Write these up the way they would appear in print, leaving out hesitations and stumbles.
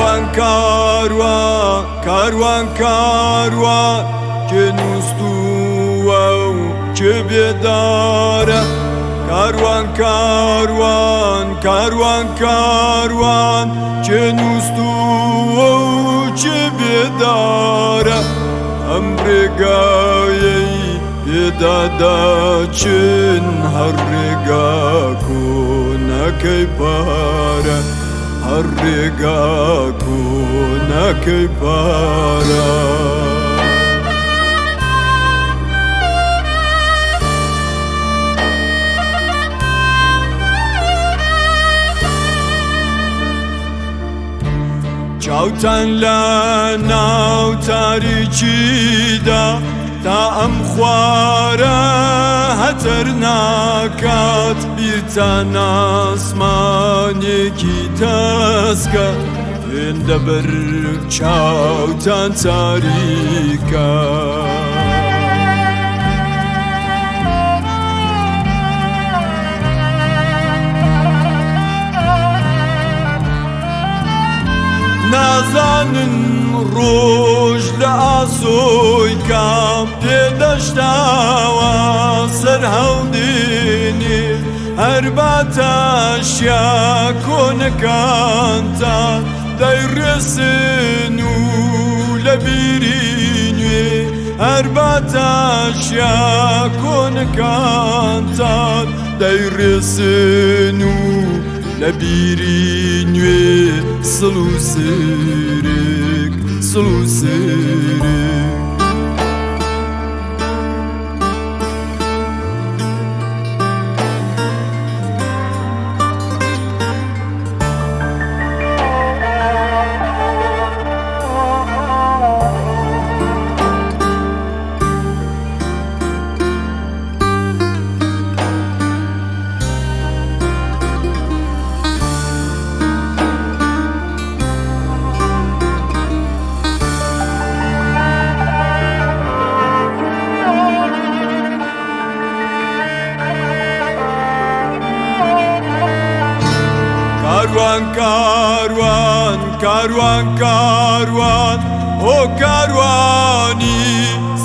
کاروان کاروان کاروان کاروان کێ نووستووە و کێ بێدارە کاروان کاروان کاروان کاروان کێ نووستووە و کێ بێدارە ئەم ڕێگایەی پێدا دەچن هەر ڕێگا کۆنەکەی پارە هەر ڕێگا کۆنەکەی پارە. چاوتان لە ناو تاریکیدا تا ئەم خوارە هەتەر ناکات بیرتان ئاسمانێکی تەسکە هێندە بەر چاوتان تاریکە. نازانن ڕۆژ لە ئاسۆی کام پێدەشتاوە سەر هەڵدێنێ هەر باتاشیا کۆنەکانتان دەیڕێسن و لە بیری نوێ هەر باتاشیا کۆنەکانتان دەیڕێسن و لە بیری نوێ سڵ و سرێک سڵ و سرێک. کاروان کاروان کاروان کاروان هۆ کاروانی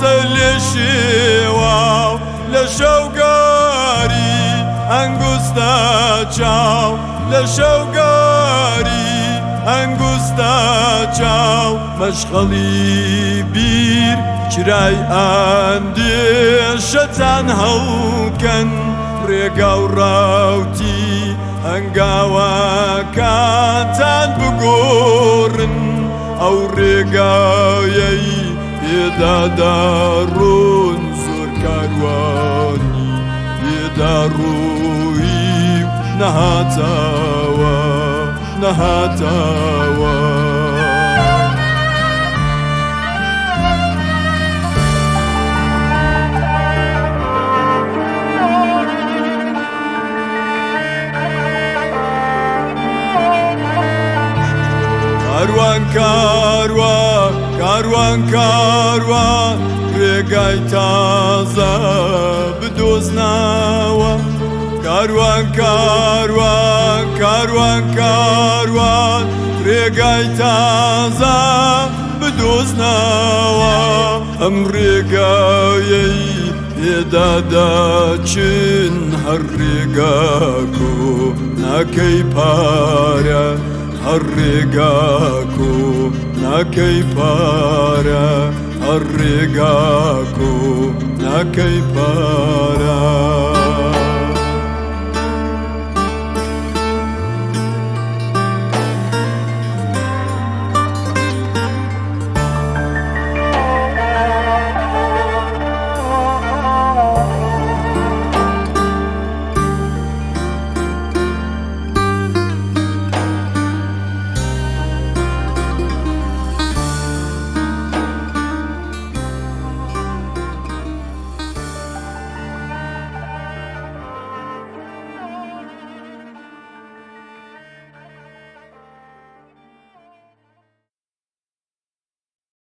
سەر لێ شێواو لە شەوگاری ئەنگوستە چاو لە شەوگاری ئەنگوستە چاو مەشخەڵی بیر چرای ئەندێشەتان هەڵکەن ڕێگا و ڕاوتی هەنگاوەکانتان بگۆڕن ئەو ڕێگایەی پێدا دەڕۆن زۆر کاروانی پێدا ڕۆیی و نەهاتەوە نەهاتەوە. کاروان کاروان کاروان کاروان ڕێگای تازە بدۆزنەوە کاروان کاروان کاروان کاروان ڕێگای تازە بدۆزنەوە ئەم ڕێگایەی پێدا دەچن هەر ڕێگا کۆنەکەی پارە هەر ڕێگا کۆنەکەی پارە هەر ڕێگا کۆنەکەی پارە.